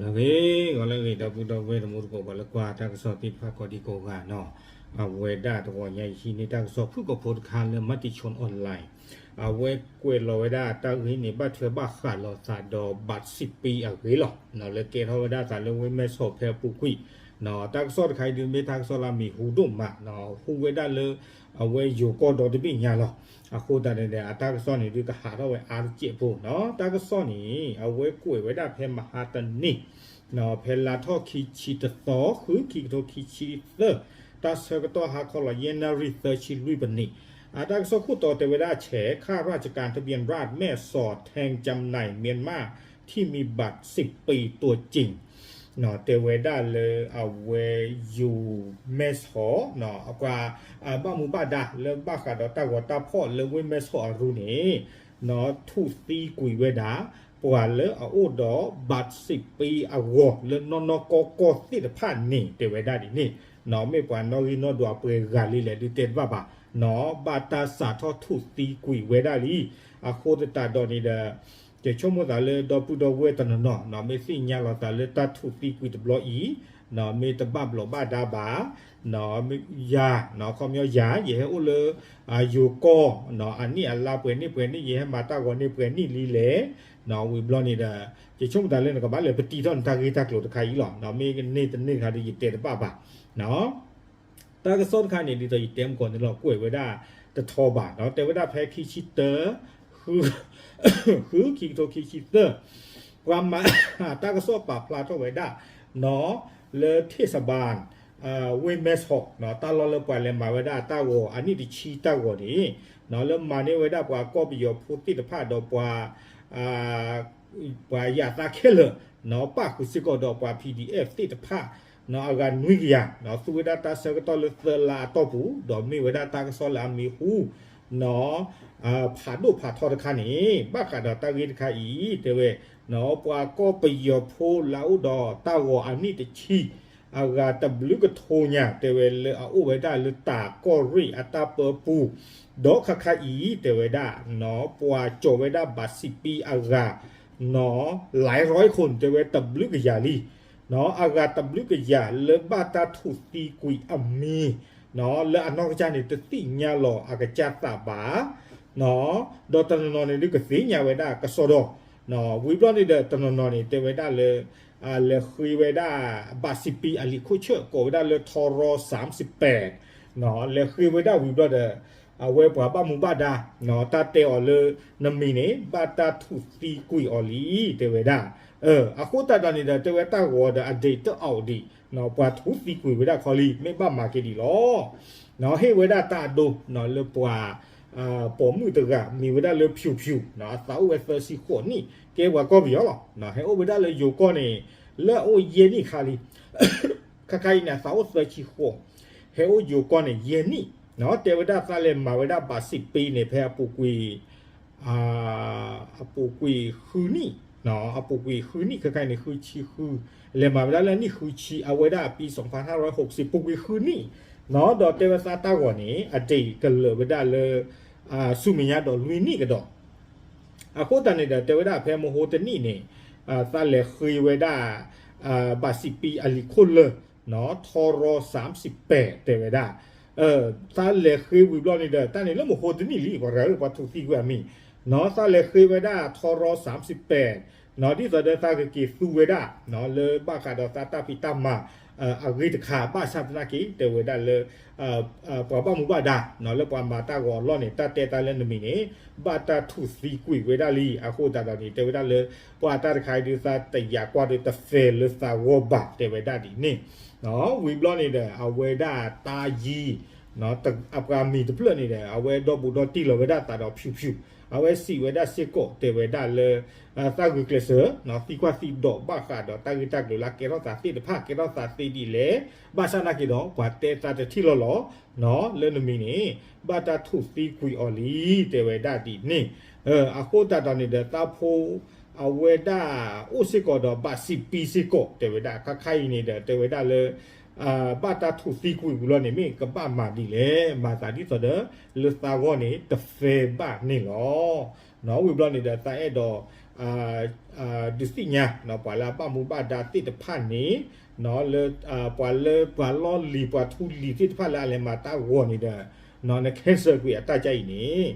ဂီၤလၢအဂ့ၤ ဂီၤလၢအဂ့ၤ ဒီပုၢ်ဒီဝဲၢ်တံၤသကိး ပှၤလၢကွၢ်တၢ်ကစီၣ်သ့ၣ်တဖၣ်ကိးဒံကိးဂၤနီၤ, အဝဲဒၣ်တဂီၤညါယဟံးန့ၢ်တၢ်ကစီၣ်ဖုၣ်ကိာ်ဖိတခါလၢ Matichon Online, အဝဲကွဲးလီၤဝဲဒၣ်တၢ်ဂ့ၢ်န့ၣ် ဘၣ်ထွဲဘၣ်ဃးလိာ်သးဒီးဘးစံးပံအဂ့ၢ်လီၤ. လၢကဲထီၣ်ဝဲဒၣ်သးလၢဝ့ၢ်မဲၢ်ဆီးဖဲအပူၤကွံာ်, တၢ်ကစီၣ်တခါအံၤဒုးမ့ၢ်တၢ်ကစီၣ်လၢအမံၤဟူဒိၣ်မး, ဟူဝဲဒၣ်လၢ အဝဲယိၤကီၢ်ဒီတဘ့ၣ်ညါလီၤ. အဃိသတးန့ၣ်ဒီး အတၢ်ကစီၣ်န့ၣ်ဒုးကဟးထီၣ်ဝဲအါတစဲးဖိနီၤ. တၢ်ကစီၣ်န့ၣ် အဝဲကွဲးဝဲဒၣ်ဖဲမဟါတနံၤ ဖဲလါထီၣ်ခံဆံတသီ ဃုခံကထိခံဆံသၢ, တၢ်ဆၢကတီၢ်ဟါခီလီၤ ယဲၢ်နၣ်ရံၣ်သၢဆံလွံၢ်ပနံး, အတၢ်ကစီၣ်ခိၣ်တီတဲဝဲဒၣ်ဆဲး ข้าราชการทะเบียนราษฎร์แม่สอดแทงจำหน่ายเมียนมาที่มีบัตรสิบปีตัวจริง တဲဝဲဒၣ်လၢအဝဲယိၤမဲၢ်ဆီး ပှၤ ဘၣ်မူဘၣ်ဒါလၢဘၣ်ဃးဒီးတၢ်ဂီၤတၢ်ဖီၣ်လၢဝ့ၢ်မဲၢ်ဆီးအရူန့ၣ် ထူၣ်သံကွံာ်ဝဲဒၣ် ပှၤလၢအအိၣ်ဒီးဘးစံးပံအဂီၢ်လၢနီၢ်နီၢ်ကီၢ်ကီၢ်သ့ၣ်တဖၣ်န့ၣ် တဲဝဲဒၣ်ဒ်န့ၣ်, မ့ၢ်ပှၤနီၣ်ဂံၢ်နီၣ်ဒွးပှဲၤဂၤလံလဲၣ်ဒုးတဲတဘၣ်ဘၣ်, ဘၣ်တၢ်စးထီၣ်ထူၣ်သံကွံာ်ဝဲဒၣ်လံ. အဃိသတးဒီးန့ၣ်ဒီး ယဆိကမိၣ်သးလၢဒီပုၢ်ဒီဝဲၢ်တနီၤနီၤ မ့ၢ်သ့ၣ်ညါလီၤသးလၢတၢ်ထူၣ်သံကွံာ်တဘျီအံၤ မ့ၢ်တဘၣ်ဘျီးဘၣ်ဒါဘၣ် ယၤ ခီပညီယၤ ယဟဲအိၣ်လၢ ယိၤကီၢ် အနံၣ်အလါပှဲၤနံၣ်ပှဲၤနံၣ် ယဟဲမၤတၢ်ဂီၤန့ၢ်ပှဲၤနံၣ်လံလဲၣ်, ဝံၤဘျီန့ၣ်ဒီး ယဆိကမိၣ်သးလၢနကဘၣ်လဲၤပတံထီၣ်နတၢ်ဂ့ၢ်တၢ်ကျိၤတခါအံၤလီၤ. မ့ၢ်ကန့ၢ်တန့ၢ်တခါဒီးယတဲတဘၣ်ဘၣ် တၢ်ကစီၣ်တခါန့ၣ် ဒ်သိးယတဲမကီးန့ၣ်လီၤ ကွဲးဝဲဒၣ်တထီဘၣ်နီၤ, တဲဝဲဒၣ်ဖဲခံဆံတၢ ဃု ခံကထိခံဆံသၢ, ပှၤမၤတၢ်ကစီၣ်ပာ်ဖျါထီၣ်ဝဲဒၣ်နီၤ လၢထ့ၣ်စဘၣ် ဝ့ၢ်မဲၢ်ဆီး တၢ်လီၢ်လၢပှၤလဲၤမၤဝဲဒၣ်တၢ်ဂီၤအနံၣ်တဆံတၢ်ဂီၤန့ၣ် လၢမၤန့ၢ်ဝဲဒၣ်ပှၤကီၢ်ပယီၤဖိသ့ၣ်တဖၣ်ဒီးပှၤ ပှၤယၤသးခဲလၢာ် ပၣ်ဃုာ်စ့ၢ်ကီးဒီးပှၤ P D F သ့ၣ်တဖၣ် အဂၤနွံကယၤ သူဝဲဒၣ်တၢ်ဆၢကတီၢ်လၢသၢလါအတီၢ်ပူၤ ဒီးမ့ၢ်ဝဲဒၣ်တၢ်ကစီၣ်လၢအမံၤဟူ ဖးဒိၣ်ဖးထီတခါန့ၣ် ဘၣ်ဃးဒီးတၢ်ဂ့ၢ်တခါအံၤ တဲဝဲ ပှၤကီၢ်ပယီၤဖိလၢအအိၣ်ဒီးတၢ်ဂီၤအနံၣ်တဆံ အဂၤတဘျုးကထိညါ တဲဝဲလၢအအိၣ်ဝဲဒၣ်လၢတၢ်ကီၢ်ရ့ၣ်အတၢ်ပၢပူၤ ဒီးခါခါအံၤ တဲဝဲဒၣ် ပှၤကၠီၤဝဲဒၣ်ဘးစံးပံအဂၤ လၢရီခိၣ်န့ၣ် တဲဝဲတဘျုးကယၤလံ အဂၤတဘျုးကယၤလၢဘၣ်တၢ်ထူၣ်သံကွံာ်အမံၤ လၢအနီၢ်ကစၢ်န့ၣ် တသ့ၣ်ညါလီၤအကစၢ်သးဘၣ် ဒီးတနီၤနီၤန့ၣ်ဒုးကသ့ၣ်ညါဝဲဒၣ်ကစီဒီ, ဝံၤဘျီန့ၣ်ဒီးတနီၤနီၤန့ၣ် တဲဝဲဒၣ်လၢ လဲၤဃ့ဝဲဒၣ် ဘးစံးပံအလံာ်ခိၣ်ဆၢၣ် ကိးဝဲဒၣ်လၢ ထီရီစၢမ်စံးပဲး လဲၤဃ့ဝဲဒၣ်ဝံၤဘျီဒီး အဝဲပှၤဘၣ်မူဘၣ်ဒါ တၢ်တဲအီၤလၢနမံၤန့ၣ် ဘၣ်တၢ်ထူၣ်သံကွံာ်အီၤလံ တဲဝဲဒၣ်. အဃိသတးဒီးန့ၣ်ဒီး တဲဝဲတၢ်ဂီၤဒီးအဒ့းတအီၣ်ဒံး ပှၤထူၣ်သံကွံာ်ဝဲဒၣ်ခီလံ မ့ၢ်ဘၣ်မၤက့ၤဒံးလီၤ. ဟ့ၣ်ဝဲဒၣ်တၢ်အဒိ လၢပှၤ ပိာ်မုၣ်တဂၤ မံၤဝဲဒၣ်လၢဖၠူးဖၠူး အသးအိၣ်ဝဲသၢဆံဃိးနံၣ် ကဲပှၤကီၢ်ပယီၤလီၤ. ဟဲအိၣ်ဝဲဒၣ်လၢယိၤကီၢ်န့ၣ် လၢအအိၣ်ယဲၢ်နံၣ်ခါလံ ခါခါအံၤန့ၣ် အသးအိၣ်သၢဆံဃိး ဟဲအိၣ်ယိၤကီၢ်န့ၣ် ယဲၢ်နံၣ် တဲဝဲဒၣ်သးလဲၤမၤဝဲဒၣ်ဘးစံးပံန့ၣ် ဖဲအပူၤကွံာ် အပူၤကွံာ်ဃုနံၣ် အပူၤကွံာ်ဃုနံၣ် ခါခါအံၤန့ၣ် ဃုဆံဃု လဲၤမၤဝဲဒၣ်လၢနံၣ်ဃုဆံ အဝဲဒၣ်အပံ စင်ဖး ဟးရၢဟိးစံး ပူၤကွံာ်ဃုနံၣ် ဒီးတဲဝဲသးတၢ်ဂီၤန့ၣ် အဒ့းကလၢာ်ဝဲဒၣ်လၢ ဆူမဲာ်ညါဒီးလွံၢ်နံၣ်ကဒီး အဃိသတးန့ၣ်ဒီး တဲဝဲဒၣ်ဖဲမဟိတနံၣ်န့ၣ် သးလဲၤဃ့ဝဲဒၣ် ဘးစံးပံအလံာ်ခိၣ်လၢ ထီရီစၢမ်စံးပဲး တဲဝဲဒၣ် သးလဲၤဃ့ဝံၤဘျီန့ၣ်ဒီး တၢ်န့ၣ်လၢမဟိတနံၣ်လံ ပှၤဂၤဧၢ ပှၤထူၣ်သံကွံာ်အမံၤ သးလဲၤဃ့ဝဲဒၣ်ထီရီစၢမ်စံးပဲး ဒ်သိးဒီးသးကက့ၤသူဝဲဒၣ် လၢဘၣ်ဃးဒီးသးတၢ်ဖံးတၢ်မၤ အဂ့ၢ်တခါ ဘၣ်ဆၣ်သနာ်က့ တဲဝဲဒၣ်လၢ ပှၤဘၣ်မူဘၣ်ဒါ လၢပှၤမၤတၢ်ဂီၤအလီၢ်န့ၣ် တၢ်တဲတၢ်လၢနမံၤန့ၣ် ဘၣ်တၢ်ထူၣ်သံကွံာ်ဝဲဒၣ်လံ. အဃိသတးဒီးန့ၣ် တဲဝဲဒၣ်လၢ ပှၤတၢ်တခါအံၤဒုးသးတယာ်ကွၢ်ဒီးတ fair လၢသးဂီၢ်ဘၣ် တဲဝဲဒၣ်ဒ်န့ၣ် ဝံၤဘျီန့ၣ်ဒီး အဝဲဒၣ်တၢ်ယံၤ အပှၤမံၤတဖျၢၣ်န့ၣ်ဒီး အဝဲဒီဘူးဒီတံၢ်လီၤဝဲဒၣ်သးဒီးဖၠူးဖၠူး အဝဲစံးဝဲဒၣ်စ့ၢ်ကီး တဲဝဲဒၣ်လၢ သးဂုာ်ကျဲးစၢး သံကွၢ်သံဒိးဘၣ်ဃးဒီးတၢ်ဂ့ၢ်တၢ်ကျိၤလၢကဲထီၣ်သးသ့ၣ်တဖၣ် ကဲထီၣ်သးသ့ဒ်လဲၣ် ဘၣ်ဆၣ်သနာ်က့ဒီး ပှၤတဲသးတထံၣ်လီၤလီၤ လၢနမံၤန့ၣ် ဘၣ်တၢ်ထူၣ်သံကွံာ်အီၤလံ တဲဝဲဒၣ်ဒ်န့ၣ် အဃိသတးဒီးန့ၣ်ဒီး သးဖိ အဝဲဒၣ်အိၣ်စ့ၢ်ကီးဒီးဘးစံးပံစ့ၢ်ကီး တဲဝဲဒၣ် ခါခါအံၤန့ၣ်ဒီး တဲဝဲဒၣ်လၢ ဘၣ်တၢ်ထူၣ်သံကွံာ်ဝံၤလီၤန့ၣ် မ့ၢ်ကဘၣ်မၤဒ်လဲၣ် မၤသးဒ်သိးဒီး လၢသးဂီၢ်န့ၣ် တ fair ဘၣ်န့ၣ်လီၤ. ဝံၤဘျီန့ၣ်ဒီး သးအဲၣ်ဒိး ဒုးသ့ၣ်ညါ ပှၤလၢအဘၣ်မူဘၣ်ဒါသ့ၣ်တဖၣ်န့ၣ် လၢ ပှၤလၢပှၤလီၢ်လံၤပှၤထူလံၤသ့ၣ်တဖၣ်လၢအလဲၤမၤတၢ်ဂီၤန့ၣ်ဒီး န cancel ကွံာ်အတၢ်ကါအံၤန့ၣ်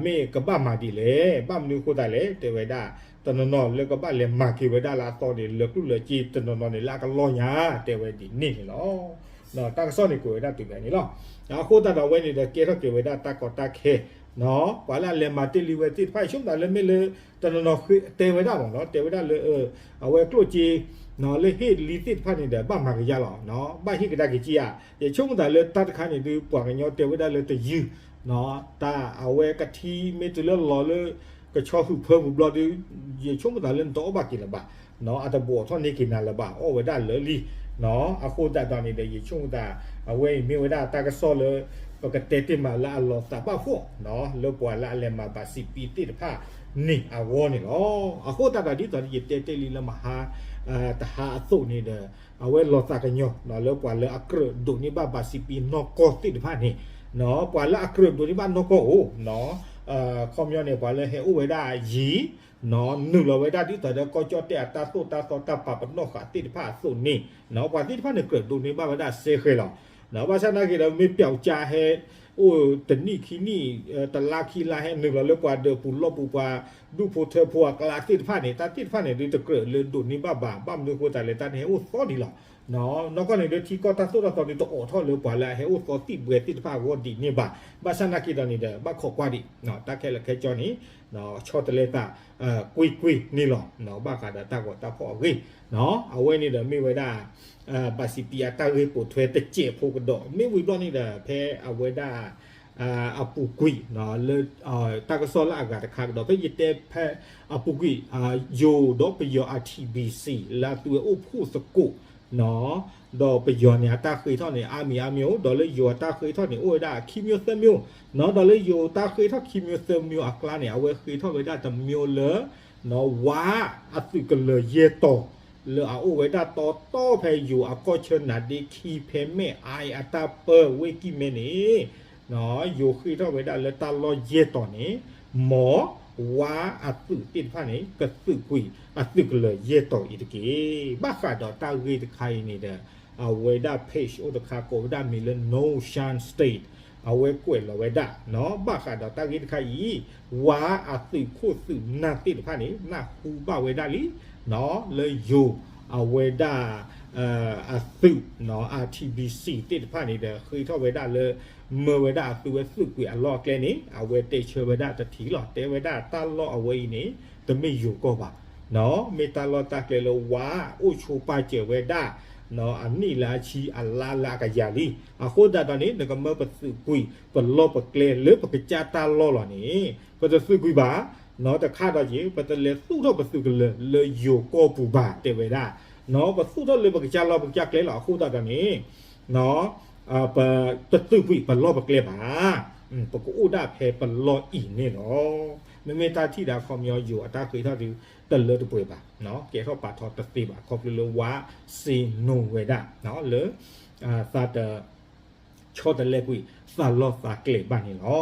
မ့ၢ်ကဘၣ်မၤဒ်လဲၣ် ဘၣ်မနုၤအဃိသတးလဲၣ် တဲဝဲဒၣ် တနီၤနီၤလၢကဘၣ်လဲၤမၤက့ၤဝဲဒၣ်လၢအသီန့ၣ် လၢကျိၣ်လၢစ့တနီၤနီၤန့ၣ် လၢအကလီၢ်ညါ တဲဝဲဒ်န့ၣ်န့ၣ်လီၤ. တၢ်ကစီၣ်န့ၣ်ကွဲးဝဲဒၣ်တုၤဖဲန့ၣ်လီၤ. အဃိသတးဒီးအဝဲန့ၣ်ဒီးကဲထီၣ်က့ၤဝဲဒၣ်တၢ်ကီတၢ်ခဲ ပှၤလၢအလဲၤမၤတ့ၢ်လံဝဲသ့ၣ်တဖၣ် ယဆိကမိၣ်သးလၢမ့ၢ်လၢ တနီၤနီၤတဲဝဲဒၣ်မ့ၢ်နီၤ တဲဝဲဒၣ်လၢ အဝဲကျိၣ်စ့ လၢဟ့ၣ်လံသ့ၣ်တဖၣ်န့ၣ်ဒီး ဘၣ်မၤကယါလီၤ ဘၣ်ဟ့ၣ်ကဒါက့ၤက့ၤဧါ ယဆိကမိၣ်သးလၢတၢ်တခါန့ၣ်ဒုး ပှၤကညီတဲဝဲဒၣ်လၢတယုၢ် တၢ်အဝဲကထံမ့ၢ်တုၤလၢလီၤလၢ ကဆီဟုာ်ဖၢပူၤဘျီဒုး ယဆိကမိၣ်သးလၢနတအီၣ်ဘၣ်က့ၤလၢၤဘၣ် အတဘူးအထီၣ်န့ၢ်က့ၤနၤလၢၤဘၣ် အီၣ်ဝဲဒၣ်လၢာ်လံ အဃိသတးဒီးန့ၣ်ဒီး ယဆိကမိၣ်သး အဝဲအံၤမ့ၢ်ဝဲဒၣ်တၢ်ကစီၣ်လၢ ပကတဲတ့ၢ်မးလၢအလီၤသးဘၣ်ဖှီၣ် လၢပှၤလၢအလဲၤမၤဘၣ်စံးပံသ့ၣ်တဖၣ်န့ၣ်အဂီၢ်န့ၣ်လီၤ. အဃိသတးဒီးဒ်သိးယတဲတ့ၢ်လံလၢမဟါ တဟါအသိးန့ၣ်ဒီး အဝဲလီၤသးကညီၤ လၢပှၤလၢအကြၢးဒိးန့ၢ်ဘၣ်ဘၣ်စံးပံနီၢ်ကီၢ်သ့ၣ်တဖၣ်န့ၣ် ပှၤလၢအကြၢးဒိးန့ၢ်ဘၣ်နီၢ်ကီၢ်အိၣ် ခီပညီန့ၣ် ပှၤလၢဟဲအိၣ်ဝဲဒၣ်ယံၤ နုာ်လီၤဝဲဒၣ်ဒ်သိးဒီးကီၢ်ကၠီၣ်တဲၣ်အတၢ်သိၣ်တၢ်သီတၢ်ပာ်ပနီၣ်ဃာ်သ့ၣ်တဖၣ်အသိးန့ၣ် ပှၤသ့ၣ်တဖၣ်န့ၣ်ကြၢးဒိးန့ၢ်ဘၣ်ဝဲဒၣ်စဲဃဲၤလီၤ. ဘၣ်ဆၣ်နာ်က့ဒီးမ့ၢ်ပျီကၠါဟဲ အိၣ်တနံၣ်ခံနံၣ် တလါခံလါဟဲနုာ်လီၤလၢပှၤဒၢးပူၤလီၢ်ပူၤပှၤ ဒူၣ်ဖိထၢဖိအကျါသ့ၣ်တဖၣ်န့ၣ် တၢ်သ့ၣ်တဖၣ်န့ၣ်ဒုးတကြၢးလၢဒိးန့ၢ်ဘၣ်ဘၣ် ဘၣ်မနုၤအဃိသတးလဲၣ် တၢ်န့ၣ်ဟဲအိၣ်သီဒံးလီၤ. နီၢ်ကီၢ်န့ၣ်ဒုးထံကီၢ်တၢ်သိၣ်တၢ်သီဒုး တအိးထီၣ်လၢပှၤလၢအဟဲအိၣ်သီသံၣ်ဘှဲသ့ၣ်တဖၣ်အဂီၢ်ဒ်န့ၣ်ဘၣ်. ဘၣ်ဆၣ်နာ်က့ဒီးန့ၣ်ဒီး ဘၣ်ခိးကွၢ်ဒံး တၢ်ခဲလၢာ်ခဲဆ့န့ၣ် ဆီတလဲသး ကွ့ၢ်ကွ့ၢ်န့ၣ်လီၤ. ဘၣ်ဃးဒီးတၢ်ဂီၤတၢ်ဖီၣ်အဂ့ၢ် အဝဲန့ၣ်ဒီးမ့ၢ်ဝဲဒၣ် ဘၣ်စံးပံအတၢ်ဂ့ၢ်ပိာ်ထွဲတစဲးဖိကဒီး မ့ၢ်ဝံၤဘျီန့ၣ်ဒီး ဖဲအဝဲဒၣ် အပူၤကွံာ် လၢ တၢ်ကစီၣ်လၢအဂၤတခါကဒီး ဖဲယတဲဖဲအပူၤကွံာ် ယိၤဒီးပယီၤ အ ထံဘံစံ လၢအသုဝဲအိၣ်ဖှိၣ်သကိး ဒီးပယီၤန့ၣ် အတၢ်ဃ့ထီၣ်န့ၣ် အါမံၤအါမံၤအိၣ် ဒီးလၢယိၤအတၢ်ဃ့ထီၣ်န့ၣ် အိၣ်ဝဲဒၣ်ခံမျိုးသၢမျိုး ဒီးလၢယိၤတၢ်ဃ့ထီၣ်ခံမျိုးသၢမျိုးအကျါန့ၣ် အဝဲဃ့ထီၣ်ဝဲဒၣ်တမျိုးလၢ ဝါအသုးကလၢၤယဲၢ်တီၤ လၢအအိၣ်ဝဲဒၣ်တီတီဖဲယိၤအကီၢ်ဆၢနၤဒ့ခံ ဖဲမဲၢ်အါအတၢ်ပၢဝ့ၢ်ကံၢ်မဲန့ၣ် ယိၤဃ့ထီၣ်ဝဲဒၣ်လၢတၢ်လီၢ်ယဲၢ်တီၤန့ၣ် မ်ဝါအသုးသ့ၣ်တဖၣ်န့ၣ် ကသုးကွံာ်အသုးကလၢၤယဲၢ်တီၤအံၤတက့ၢ်. ဘၣ်ဃးဒီးတၢ်ဂ့ၢ်တခါအံၤန့ၣ်ဒီး အဝဲဒၣ် page အိၣ်တခါကိးဝဲဒၣ်မံၤလၢ No Shan State အဝဲကွဲးလီၤဝဲဒၣ် ဘၣ်ဃးဒီးတၢ်ဂ့ၢ်တခါအံၤ ဝါအသုးခိၣ်သုးနၢ်သ့ၣ်တဖၣ်န့ၣ် နၢ်ဟူဘၣ်ဝဲဒၣ်လံ လၢယိၤအဝဲဒၣ် အသုး အ ထံဘံစံ သ့ၣ်တဖၣ်န့ၣ်ဒီး ဃ့ထီၣ်ဝဲဒၣ်လၢ မၢဝဲဒၣ်အသုးဝဲသုးကွံာ်အလီၢ်အကျဲန့ၣ် အဝဲတဲဆၢဝဲဒၣ်တထံၣ်လီၤ. တဲဝဲဒၣ်တၢ်လီၢ်အဝဲအံၤန့ၣ် တမ့ၢ်ယိၤကီၢ်ဘၣ် မ့ၢ်တၢ်လီၢ်တၢ်ကျဲလၢဝါအိၣ်ဆိးပာ်စၢၤဝဲဒၣ် အနံၣ်လၢအဆံအလါလၢအကယၤလံ. အဃိသတးဒီးန့ၣ် နကမၢပသုးကွံာ်ပလီၢ်ပကျဲလၢပကစၢ်တၢ်လီၢ်လီၤန့ၣ် ပတသုးကွံာ်ဘၣ် တခါဒီးက့ၤ ပတလဲၤသူၣ်ထီၣ်ပသုးကလၢၤလၢယိၤကီၢ်ပူၤဘၣ် တဲဝဲဒၣ် ပသူၣ်ထီၣ်လၢပကစၢ်လီၢ်ပကစၢ်ကျဲလီၤ. အဃိသတးဒီးန့ၣ် ပတသုးကွံာ်ပလီၢ်ပကျဲဘၣ် ပကအိၣ်ဒၣ်ဖဲပလီၢ်အံၤန့ၣ်လီၤ. မ့မ့ၢ်တၢ်ထံၣ်ဒီးအခီပညီယိၤအတၢ်ဃ့ထီၣ်ဒုး တလၢတပှဲၤဘၣ် ကဲထီၣ်ပာ်ထီၣ်တသ့ဘၣ် ခီဖျိလၢဝါစ့နိဝဲဒၣ် လၢ သးတ ဆီတလဲကွံာ်သးလီၢ်သးကျဲဘၣ်န့ၣ်လီၤ.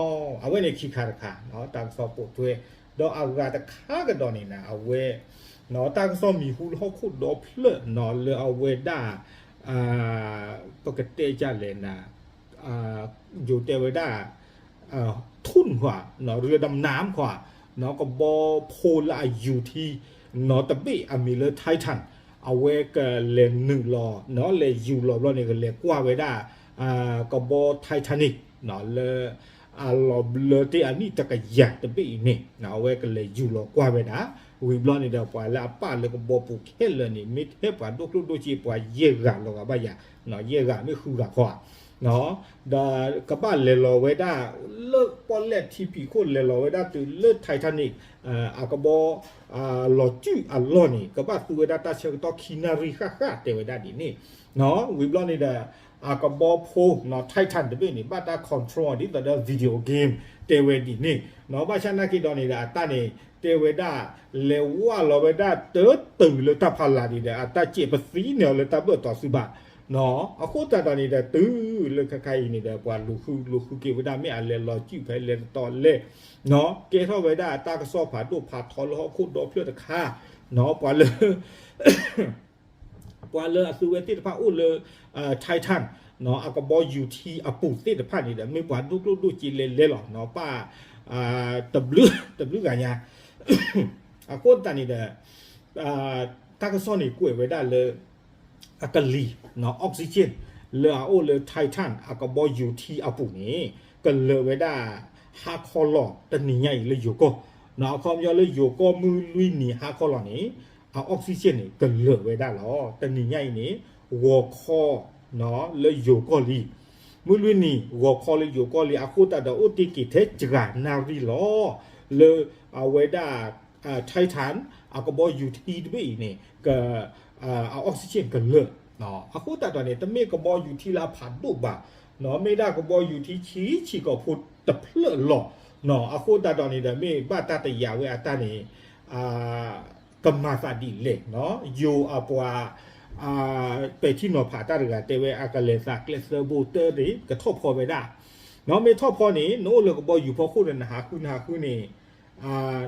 အဝဲန့ၣ်ခံခါတခါ တၢ်ကစီၣ်ပိာ်ထွဲ ဒီးအဂၤတခါကဒီးန့ၣ်နၤ အဝဲ တၢ်ကစီၣ်မံၤဟူလၢဟီၣ်ခိၣ်ဒီဖျၢၣ်နီၤ လၢအဝဲဒၣ် ပကတဲဒ်လဲၣ်နၤ ယိၤတဲဝဲဒၣ် ထူၣ်ခွါ ရၢဒမ်နၢမ်ခွါ ကဘီဖိလၢအယူၤထံ နီၤတဘ့ၣ်အမံၤလၢ Titan အဝဲကလဲၤနုာ်လီၤ လဲၤယူၤလီၤဘျီန့ၣ် ကလဲၤကွၢ်ဝဲဒၣ် ကဘီ Titanic လၢ အလီၤဘျၢတ့ၢ်အနံၣ်တကယၤတဘ့ၣ်အံၤန့ၣ် အဝဲကလဲၤယူၤလီၤကွၢ်ဝဲဒၣ် ဝံၤဘျီန့ၣ်ဒီး ပှၤလၢအပာ်လၢကဘီပူၤခဲလၢာ်န့ၣ် မ့ၢ်ထဲပှၤဒိၣ်ကျိၣ်ဒိၣ်စ့ပှၤယဲၢ်ဂၤလီၤဂာ်ဘၣ်ယၤ ယဲၢ်ဂၤမ့ၢ်ဃုဂၤခီဧါ ဒီးကဘၣ်လဲၤလီၤဝဲဒၣ် လၢပီၣ်လဲၣ်ထံဖံးခိၣ်လဲၤလီၤဝဲဒၣ်တုၤလၢ Titanic အကဘီ လီၤစုၣ်အလီၢ်န့ၣ် ကဘၣ်သူဝဲဒၣ်တၢ်ဆၢကတီၢ်ခံနၣ်ရံၣ်ဃၣ်ဃၣ်တဲဝဲဒၣ်ဒ်န့ၣ် ဝံၤဘျီန့ၣ်ဒီး အကဘီဖိ Titan တဘ့ၣ်န့ၣ် ဘၣ်တၢ် control ဒ်သိးဒီး video game တဲဝဲဒ်န့ၣ် ဘၣ်ဆၣ်နာ်က့ဒီးန့ၣ်ဒီး အတၢ်န့ၣ် တဲဝဲဒၣ် လဲၤဝၢ်လီၤဝဲဒၣ်တတုၤလၢတၢ်ဖးလၢ်ဒံးဒီး အတၢ်စဲးပသံန့ၢ်အီၤလၢတၢ်ဘၢၣ်တီၤစုဘၣ် အဃိသတးဒီးန့ၣ်ဒီး တုၤလၢခဲခါအံၤန့ၣ်ဒီး ပှၤလူၤဃု လူၤဃုက့ၤဝဲဒၣ် မ့ၢ်အလဲၤလီၤစုၣ်ဖဲလဲၤတတီၤလဲၣ်, ကဲထီၣ်ဝဲဒၣ်တၢ်ကစီၣ်ဖးဒိၣ်ဖးထီလၢဟီၣ်ခိၣ်ဒီဖျၢၣ်တခါ, ပှၤလၢ ပှၤလၢအသုဝဲသ့ၣ်တဖၣ်အိၣ်လၢ Titan အကဘီယူၤထံအပူၤသ့ၣ်တဖၣ်န့ၣ်ဒီး မ့ၢ်ပှၤဒိၣ်ကျိၣ်ဒိၣ်စ့လဲၤလဲၤလီၤ, ပၢ် တဘျုးဂၤညါ, အဃိသတးန့ၣ်ဒီး တၢ်ကစီၣ်န့ၣ်ကွဲးဝဲဒၣ်လၢ အကလံၤ oxygen လၢအအိၣ်လၢ Titan အကဘီယူၤထံအပူၤန့ၣ် ကလၢာ်ဝဲဒၣ် ဟါခီလီၤတနံၤညါအံၤလၢယိၤကီၢ်, အခီပညီလၢယိၤကီၢ်မုၢ်လွံၢ်နံၤဟါခီလီၤန့ၣ် အ oxygen န့ၣ် ကလၢာ်ဝဲဒၣ်လီၤ. တနံၤညါအံၤန့ၣ် ဂီၤခီ လၢယိၤကီၢ်လံ, မုၢ်လွံၢ်နံၤ ဂီၤခီလၢယိၤကီၢ်လံ, အဃိသတးဒီးအိၣ်တ့ၢ်က့ၤထဲစှၤနၣ်ရံၣ်လီၤ လၢအဝဲဒၣ် Titan အကဘီယူၤထံတဘ့ၣ်အံၤန့ၣ် အ oxygen ကလၢာ်, အဃိသတးဒီးန့ၣ် တမ့ၢ်ကဘီယူၤထံလၢအဖးဒိၣ်ဘၣ်, မ့ၢ်ဒၣ်ကဘီယူၤထံဆံးဆံးကိာ်ဖိတဖျၢၣ်လီၤ, အဃိသတးဒီးန့ၣ်ဒီး မ့ၢ်ဘၣ်တၢ်တယာ်ဝဲအတၢ်န့ၣ် ကမၤသးဒ်လဲၣ်, ယိၤအပှၤ ပဲာ်ထံနီၤဖးတၢ်တဂၤတဲဝဲ အကလဲၤသးကျဲသၢဘိတၢ်န့ၣ် ကထီၣ်ဖီဝဲဒၣ်, မ့ၢ်ထီၣ်ဖီန့ၣ် နအိၣ်လၢကဘီယူၤဖီခိၣ်ဒီး နဟးဃု နဟးဃုန့ၣ်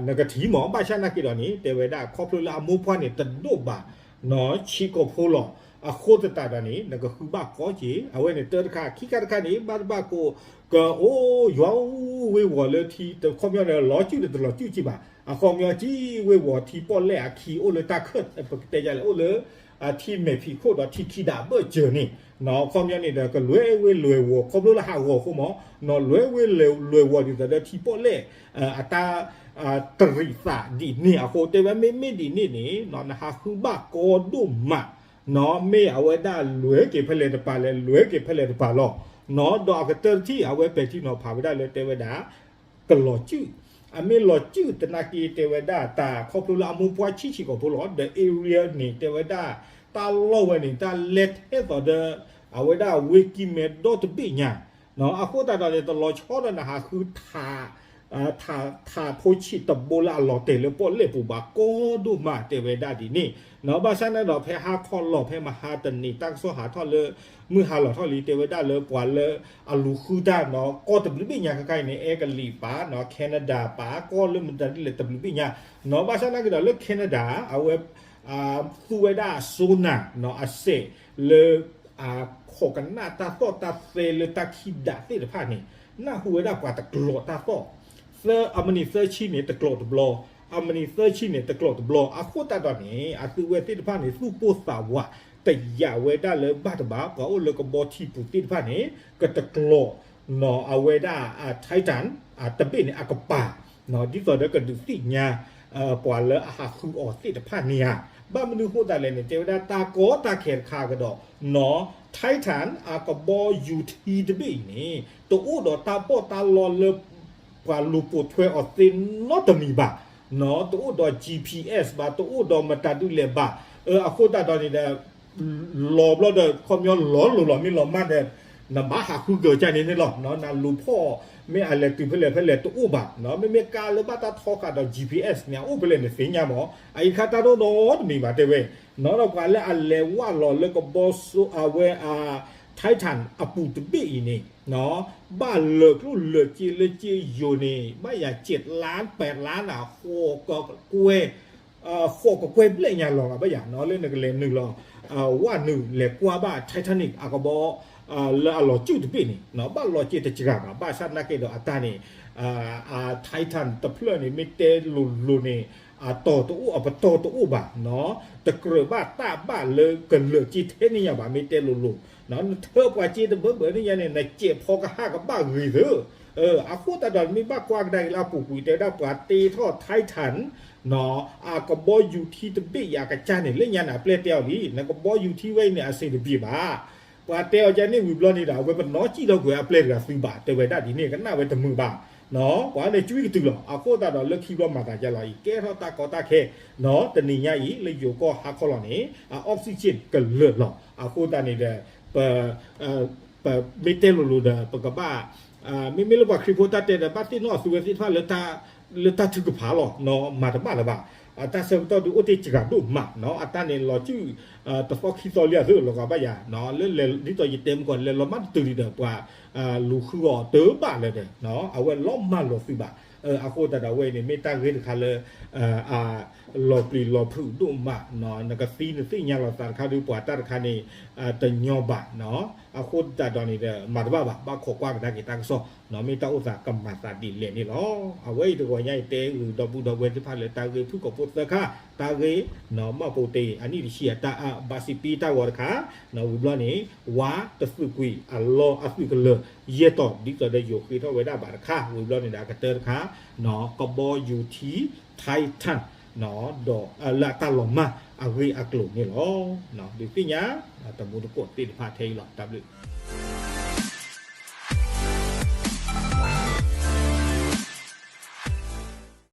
နကထံၣ်မး, ဘၣ်ဆၣ်နာ်က့ၤဒီးန့ၣ် တဲဝဲဒၣ် ခီဖျိလၢအမိၢ်ပှၢ်န့ၣ် တဒိၣ်ဘၣ် ဆံးကိာ်ဖိလီၤ, အဃိသတးဒီးန့ၣ် နကဃုဘၣ်ကီက့ၤ, အဝဲန့ၣ်တၢ်တခါ, ခံခါတခါန့ၣ် ဘၣ်တဘၣ်ကိး ကအိၣ်ယွၤအိၣ်ဝ့ၤဝီၤလၢထံ အခီပညီန့ၣ် လီၤစုၣ်ဒီးတလီၤစုၣ်က့ၤဘၣ်, အခီပညီက့ၤဝ့ၤဝီၤထံပီၣ်လဲၣ်အခံ အိၣ်လၢတၢ်ခၢၣ် ပကတဲယလဲၣ် အိၣ်လၢ ထံမဲာ်ဖံးခိၣ်ဒီးထံခံဒးဘၢၣ်စၢၤန့ၣ်, အခီပညီန့ၣ်ဒီး ကလွဲဝ့ၤလွဲၤဝီၤ ခီဖျိလၢဟးဂီၤအဃိမး, လွဲဝ့ၤလွဲၤဝီၤဒ်သိးဒီးထံပီၣ်လဲၣ် အတၢ် တရံးသးဒ်န့ၣ်အဃိ တဲဝဲမ့မ့ၢ်ဒ်န့ၣ်န့ၣ် နဟးဃုဘၣ်ကီဒိၣ်မး, မ့ၢ်အဝဲဒၣ်လွဲက့ၤဖဲလဲၣ်တပၤလဲၣ် လွဲက့ၤဖဲလဲၣ်တပၤလီၤ, ဒီးအကတၢၢ်တထံၣ် အဝဲပဲာ်ထံနီၤဖးဝဲဒၣ်လၢတဲဝဲဒၣ် ကလီၤစုၣ်, အမ့ၢ်လီၤစုၣ်သနာ်က့ တဲဝဲဒၣ် တၢ်ခီဖျိလၢအမိၢ်ပှၢ်ဆံးဆံးကိာ်ဖိလီၤ, ဒီး area န့ၣ် တဲဝဲဒၣ် တၢ်လီၢ်ဝဲန့ၣ် တၢ်လဲထဲသိးဒီး အဝဲဒၣ်ဝ့ၢ်ကံၢ်မဲဒီတဘ့ၣ်ညါ, အဃိသတးဒီးန့ၣ် တလီၤဆီဒီးနဟးဃု ထးဖိဆံးတဘိလၢအလီၤတဲာ်လၢပီၣ်လဲၣ်ပူၤဘၣ် ကီဒိၣ်မး တဲဝဲဒၣ်ဒ်န့ၣ်, ဘၣ်ဆၣ်န့ၣ်ဒီး ဖဲဟါခီလီၤ ဖဲမဟါတနံၤ တၢ်ကစီၣ်ဟးထီၣ်လၢ မုၢ်ဟါလီၤထီၣ်လံ တဲဝဲဒၣ်လၢပှၤလၢအလူၤဃုတၢ်နီၤ ကီၢ်တဘျုးဘ့ၣ်ညါခဲခါအံၤန့ၣ် အဲကလံးပာ်နီၤ Canada ပာ် ကီၢ်လၢမတၤဒ်လဲၣ်တဘျုးဘ့ၣ်ညါ, ဘၣ်ဆၣ်နာ်က့ၤဒီးလၢ Canada အဝဲ သူဝဲဒၣ် sonar နီၤ အစဲးလၢ ခိးကနၣ်တၢ်သီၣ်တၢ်သဲလၢတၢ်ခံးဒးသ့ၣ်တဖၣ်န့ၣ် နၢ်ဟူဝဲဒၣ်ပှၤတကျိးတၢ်သီၣ်, သၢ အမံးနံးသၢဆံန့ၣ် တကျိးတဘျီ, အမံးနံးသၢဆံန့ၣ် တကျိးတဘျီ, အဃိသတးဒီးန့ၣ် အသုဝဲသ့ၣ်တဖၣ်န့ၣ် သူၣ်ပိၢ်သးဝး တယာ်ဝဲဒၣ်လၢဘၣ်တဘၣ် ပှၤအိၣ်လၢကဘီထံပူၤသ့ၣ်တဖၣ်န့ၣ် ကတကျိး နီၤ အဝဲဒၣ် Titan တဘ့ၣ်န့ၣ် အကပၤ ဒ်သိးဒီးကဒုးသ့ၣ်ညါ ပှၤလၢအဟးဃုအီၤသ့ၣ်တဖၣ်န့ၣ်ဧါ. ဘၣ်မနုၤဃိသတးလဲၣ်န့ၣ် တဲဝဲဒၣ်တၢ်ကီတၢ်ခဲတခါကဒီး နီၤ Titan အကဘီယူၤထံတဘ့ၣ်အံၤန့ၣ် တအိၣ်ဒီးတၢ်ပီးတၢ်လီလၢ ပှၤလူၤပိာ်ထွဲအီၤသ့နီတမံၤဘၣ်, နီၤ တအိၣ်ဒီး GPS ဘၣ် တအိၣ်ဒီးမတၤဒုလဲၣ်ဘၣ်, အဃိသတးဒီးန့ၣ်ဒီး လီၤဘျီဒီး ခီပညီလီၤလိၤလီၤမ့ၢ်လီၤမၢ်ဒီး နဘၣ်ဟးဃုကၢၤကၢ်န့ၣ်န့ၣ်လီၤ. နလူၤဖီၣ် မ့ၢ်အလဲၤတုၤဖဲလဲၣ်ဖဲလဲၣ်တအိၣ်ဘၣ်, မ့မ့ၢ်ကါလၢဘၣ်တၢ်ထီဃာ်ဒီး GPS န့ၣ် အအိၣ်ဖဲလဲၣ်န့ၣ်သ့ၣ်ညါမး, အအံၤခါတၢ်ဒိၣ်နီတမံၤဘၣ်တဲဝဲ, နီၤဒီးပှၤလၢအလဲၤဝၢ်လီၤလၢကဘီစိအဝဲ Titan အပူၤတဘ့ၣ်အံၤန့ၣ် ဘၣ်လၢာ်ကျိၣ်လၢာ်စ့လၢစ့ယိၤန့ၣ် ဘၣ်ယၤ ကၠဲးလါ ပဲးလါ နၤ ဃိးကကွဲၢ် ဃိးကကွဲၢ်ဘျဲၣ်ညါလီၤဂာ်ဘၣ်ယၤနီၤ လၢနကလဲၤနုာ်လီၤ ဝၣ်နုာ်လဲၤကွၢ်ဘၣ် Titanic အကဘီ လၢအလီၤစုၣ်တဘ့ၣ်န့ၣ် ဘၣ်လီၤစ့တစှၤဘၣ် ဘၣ်ဆၣ်သနာ်က့ဒီးအတၢ်န့ၣ် Titan တဖျၢၣ်န့ၣ် မ့ၢ်တဲလိၤလိၤန့ၣ် အတီၤတအိၣ် အပတီၢ်တအိၣ်ဘၣ်နီၤ တကြၢးဘၣ်တၢ်ဘၣ်လၢကလၢာ်စ့ထဲန့ၣ်ညါဘၣ် မ့ၢ်တဲလိၤလိၤ နထၢပှၤစ့တဘၢဘၢန့ၣ်ညါန့ၣ် နစဲးဖီကဟၣ်ကဘၣ်ဂ့ၤသၢ အဃိသတးဒီးမ့ၢ်ဘၣ်ကွၢ်ကဒါက့ၤလၢအပူၤကွံာ် တဲဝဲဒၣ်ပှၤတ့ထီၣ် Titan နီၤ အကဘီယူၤထံတဘ့ၣ်အံၤအကစၢ်န့ၣ် လၢညါန့ၣ် အပျဲၢ်တဲအီၤလံ နကဘီယူၤထံဝဲအံၤန့ၣ် အစ့တဘ့ၣ်ဘၣ် ပှၤတဲအီၤကန့ၣ်ဝံၤဘျီန့ၣ်ဒီး အဝဲပနီၣ်စံၣ်ထီၣ်ကွံာ်အပျဲၢ်တဂၤသုဘၣ် တဲဝဲဒၣ်ဒ်န့ၣ် ကနၣ်ဝဲတမုာ်ဘၣ် ပှၤန့ၣ်ကွံကတုၤလီၤ အဃိသတးဒီးလၢခံဘျီမၤသးဒ်လဲၣ်အံၤ ကဲထီၣ်တၢ်ကီတၢ်ခဲ နီၤ တနံၤညါအံၤ လၢယိၤကီၢ်ဟါခီလီၤန့ၣ် အ oxygen ကလၢာ်လီၤ အဃိသတးန့ၣ်ဒီး ပ ပမ့ၢ်တဲလိၤလိၤဒီး ပကဘၣ် မ့မ့ၢ်လၢပှၤခရံာ်ဖိတၢ်တဲဒီး ဘၣ်သ့ၣ်နီၣ်အသုဝဲသ့ၣ်တဖၣ် လၢတၢ်ထုကဖၣ်လီၤ နီၤ မၤတဘၣ်လၢၤဘၣ် အတၢ်ဆၢကတီၢ်ဒုးအိၣ်တ့ၢ်စှၤဒိၣ်မးနီၤ, အတၢ်န့ၣ်လီၤစုၣ်တသီခံသီလံအသိးလီၤကီးဘၣ်ယၤ, လၢဒ်သိးယတဲမုၢ်ကီၢ် လဲၤလီၤမၢ်တတုၤဒံးဒီး ပှၤလူၤဃုအီၤတဘၣ်လၢၤဒီး အဝဲလီၤမၢ်လီၤသုးဘၣ်. အဃိသတးဒီးအဝဲအံၤန့ၣ် မ့ၢ်တၢ်ဂ့ၢ်တခါလၢ အလီၤပျံၤလီၤဖုးဒိၣ်မး, နကသံနသ့ၣ်ညါလီၤသးတခါဒုး ပှၤတၢ်တခါန့ၣ် တညီဘၣ်. အဃိသတးဒီးန့ၣ်ဒီး မၤတဘၣ်ဘၣ်, ဘၣ်ခိးကွၢ်ကဒါက့ၤတၢ်ကစီၣ်, မ့ၢ်တၢ်အိၣ်သးကမၤသးဒ်လဲၣ်န့ၣ်လီၤ. အဝဲအံၤတဂီၤညါအံၤ တဲဂုာ်ဒီပုၢ်ဒီဝဲၢ်သ့ၣ်တဖၣ်လၢတၢ်ဂ့ၢ်ဖုၣ်ကိာ်ဖိသၢခါ, တၢ်ဂ့ၢ် နီၢ်မၢ်ပိတ့ အနံၣ်တဆံအတၢ်အဘၣ်စံးပံတၢ်ဂီၤတခါ, ဝံၤဘျီန့ၣ် ဝါတသုးကွံာ်အလီၢ်အသုးကလၢၤ ယဲၢ်တီၤ ဒ်သိးဒီးယိၤဃ့ထီၣ်ဝဲဒၣ်ဘၣ်တခါ, ဝံၤဘျီန့ၣ်ဒီးအကတၢၢ်တခါ နီၢ်ကဘီယူၤထံ Titan ဒီးလၢအတၢ်လီၤမၢ်အဂ့ၢ်အကျိၤန့ၣ်လီၤ. ဒုးသ့ၣ်ညါ တမူတကိးသ့ၣ်တဖၣ်ထဲအံၤလီၤ. တၢ်ဘျုး